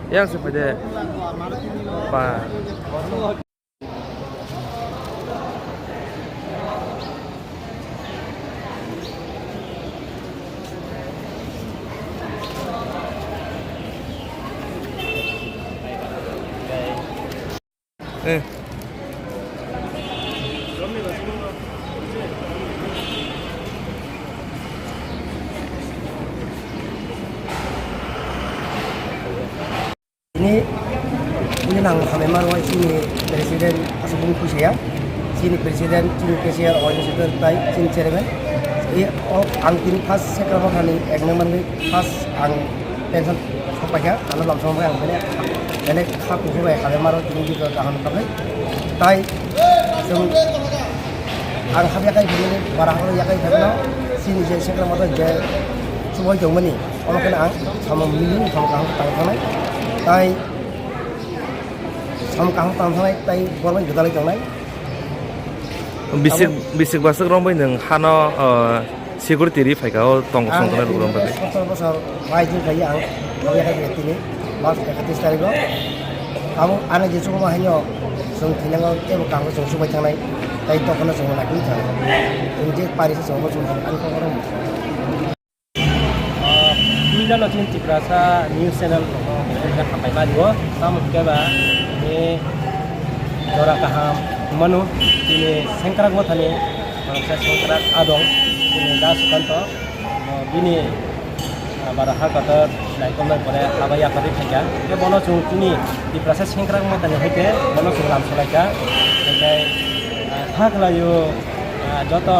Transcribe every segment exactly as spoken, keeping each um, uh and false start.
Yang se phaide. Ba. Eh. Ini, ini nang hamai maro chini president asubung khuisaya. Chini president, chini cashier, organization tai chini chairman. I o ang tini first second mo thani ek number ni first ang pension sok paikha, ano lam song ang bele, bele kha kuhu bai kha maro tini jito kaham kha bai. Tai, sung, ang kha yakai bele, bara kha yakai bele, sini je sekra mata je, suboi tong mani, ono kena ang, sama mili, sama kaham tang thanai, tai, sama kaham tang thanai, tai, borok ni gudalai tong nai. Bisik, bisik basuk rombai nung hano, uh, security ri phaika o tong song kana rok rombai. Sotor bosor bai jin khai ang, kami akan tini, mas ekatris tarik o. Abo ano je chukuma haino, song thinango tebo kango song subai thangnai, tai tokona song laki thang. Song je pari se song song ani kokoro. Ah, tini jano chini Tiprasa news channel rokno hambai ma rio. Tamo hwnkhe ba, tini jora kaham mano, tini sengkrak mothani, ah, sengkrak adong, tini da Sukanto, ah, bini, ah, bara ha kotor naikolnai pore haba yakarwi phaikha. Tei bono chwng tini Tiprasa sengkrak mothani hai khe bono chwng lam salaikha. Hwnkhe, ah, tha khlaio, ah, joto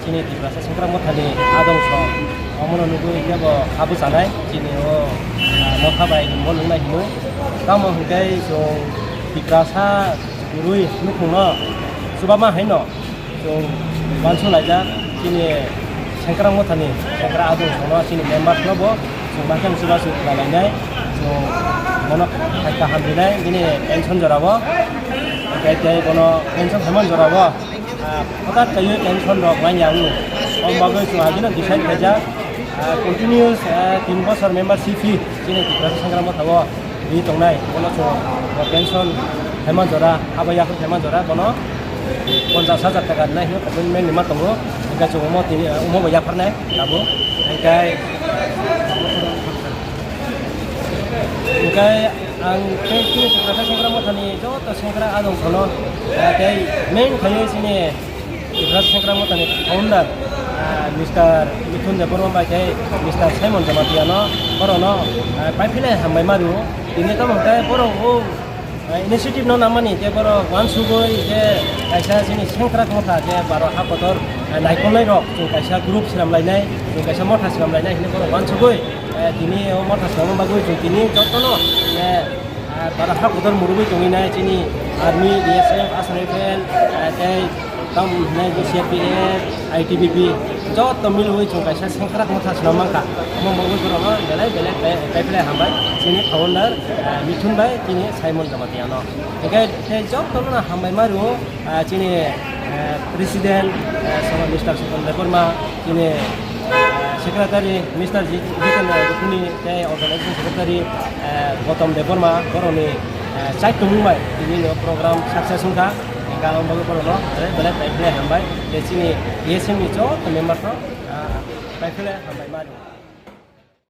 chini Tiprasa sengkrak mothani adong song. Omono nugwi kebo kha bwchanai chini o, ah, motha bai hinbo nungnai hinwi. Tamo hwnkhe chwng Tiprasa kwrwi nukhungno chubama haino chwng uansuk laijak chini sengkrak mothani sengkrak adong songno chini members no bo chwng bakhe chubachu khlai lainai. Chwng bono kaham rinai bini pension jorao, tei tei bono pension haiman jorao. Ah, hwtak kaiwi tension rok nai ya wng. Om bagwi chwng agino decide khaijak, ah, continuous, ah, tin bosor membership fee chini Tiprasa sengkrak mothao ri tongnai. Bono chwng bo tension haiman jora, abo yakhuk haiman jora bono ponchash hajar taka rinai hino commitment ni ma tongo. Hwnkhe chwng omo tini, omo bo yapharnai tabuk. Hwnkhe, hwnkhe ang tei chini Tiprasa sengkrak mothani joto sengkrak adong sono, ah, tei main khaiywi chini Tiprasa sengkrak mothani founder, ah, Mister Mithun Debbarma bai tei Mister Simon Jamatia no, borokno, ah, paiphinai hambai ma rwo. Tini tamo hwnkhe borok o, ah, initiative no nangmani tei borok uansugwi je kaisa chini sengkrak motha je bara ha kotor, ah, naikolnai rok chwng kaisa group swnam lainai, chwng kaisa motha swnam lainai hinwi borok uansugwi, eh, tini o motha swnamna bagwi chwng tini jotono, eh, Ah, bara ha kotor murugwi tongwi nai chini army, B S F, Assam Rifle, ah, tei tamo hwnwi C R P F, I T B P, joto milwi chwng kaisa sengkrak motha swnam mankha. Omo bagwi borokno belai belai pai-, paiphlai hambai chini founder, ah, Mithun bai chini Simon Jamatia no. Hwnkhe tei jotono hambai ma rwo. Ah, chini, eh, president, eh, Mister Sukon Debbarma, chini, eh, secretary, Mister Ji-, Jitendra Rukhuni, tei organization secretary, eh, Gautam Debbarma, borokni, eh, chai tongmung bai tini no program success wngkha. Hwnkhe ang bagwi borokno belai belai paiphlai hambai. Tei chini A S M ni joto member rok, ah, paiphlai hambai ma rwo.